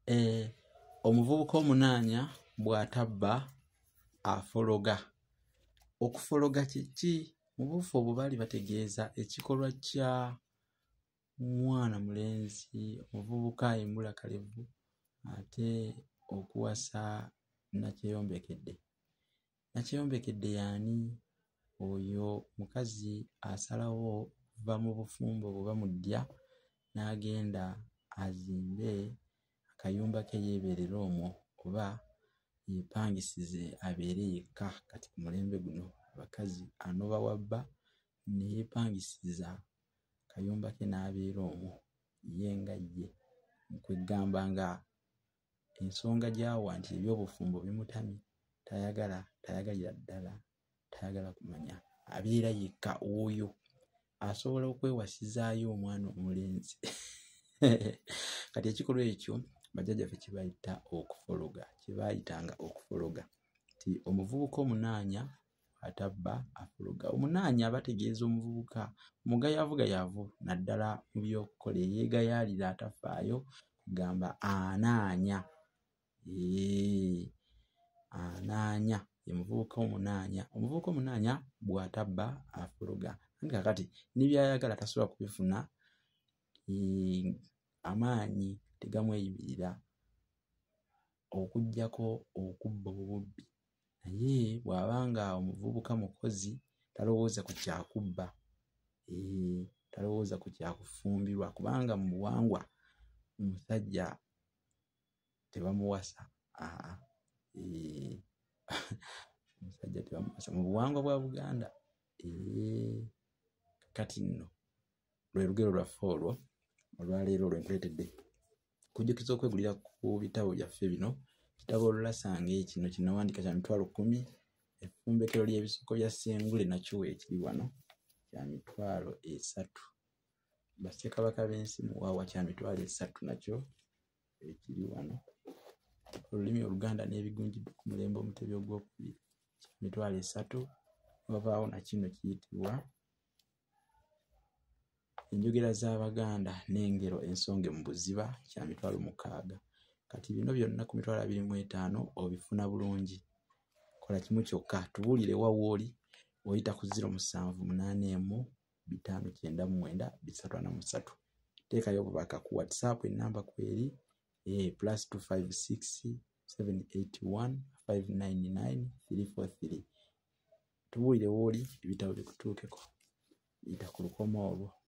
Omuvubuka omunaanya bw'atabba afologa. Okufologa kye ki? Mu buufu obwo baali bategeeza ekikolwa kya mwana mulenzi omuvubuka embulakalevu ate okuwasa nakyeyombekedde. Nakyeyombekedde y'ani? Oyo mukazi asalawo okuva mu bufumbo bwe oba mu ddya n'agenda azimbe akayumba ke yeebeerere omwo oba yeepangisize abeere yekka. Kati ku mulembe guno abakazi anoba wa bba ne yeepangisiza akayumba ke n'abeera omwo ye nga ye. Kwe ggamba nga ensonga gy'awa nti eby'obufumbo bimutamye, tayagala, tayagalira ddala, tayagala kumanya, abeera yekka. Oyo asobola okwewasizaayo omwana omulenzi. Kati ekikolwa ekyo bajjajjaffe kye bayita okufologa, kye baayitanga okufologa nti omuvubuka omunaanya atabba afologa. Omunaanya bategeeza omuvubuka omugayaavugayavu naddala mu by'okukola, eyeegayaalira atafaayo, kugamba anaanya, anaanya ye muvubuka omunaanya. Omuvubuka omunaanya bw'atabba afologa. Anti kaakati ne by'ayagala tasobola kubifuna, amaanyi tegamweyimirira okuggyako okubba obubbi. Naye bw'aba nga omuvubuka mukozi talowooza ku kya kubba, talowooza ku kya kufumbirwa kubanga mu buwangwa omusajja tebamuwasa, aa, omusajja tebamuwasa mu buwangwa bwa Buganda. Kati nno lwe lugero lwaffe olwo olwaleero lwe nkuleetedde. Nkujjukiza okwegulira ku bitabo byaffe bino. Ekitabo Olulasange kino kye nawandiika kya 100,000, Effumbekero ly'ebisoko bya Ssengule nakyo weekiri wano kya 30,000. Bassekabaka b'ensi Muwawa kya 30,000 nakyo weekiri wano. Olulimi Oluganda n'ebigunjiddwa ku mulembe Omutebi Ogwokubiri kya 30,000. Wabaawo na kino kiyitibwa Enjogera z'Abaganda n'engero ensonge mu buziba kya 60,000. Kati bino byonna ku 25,000 obifuna bulungi. Kola kimu kyokka, tubuulire wa w'oli oyita ku 0781 599 343. Teekayo obubaka ku WhatsApp ennamba kweri +256 781 599 343. Tubuulire w'oli ebitabo bikutuukeko. Yita ku lukomo olwo.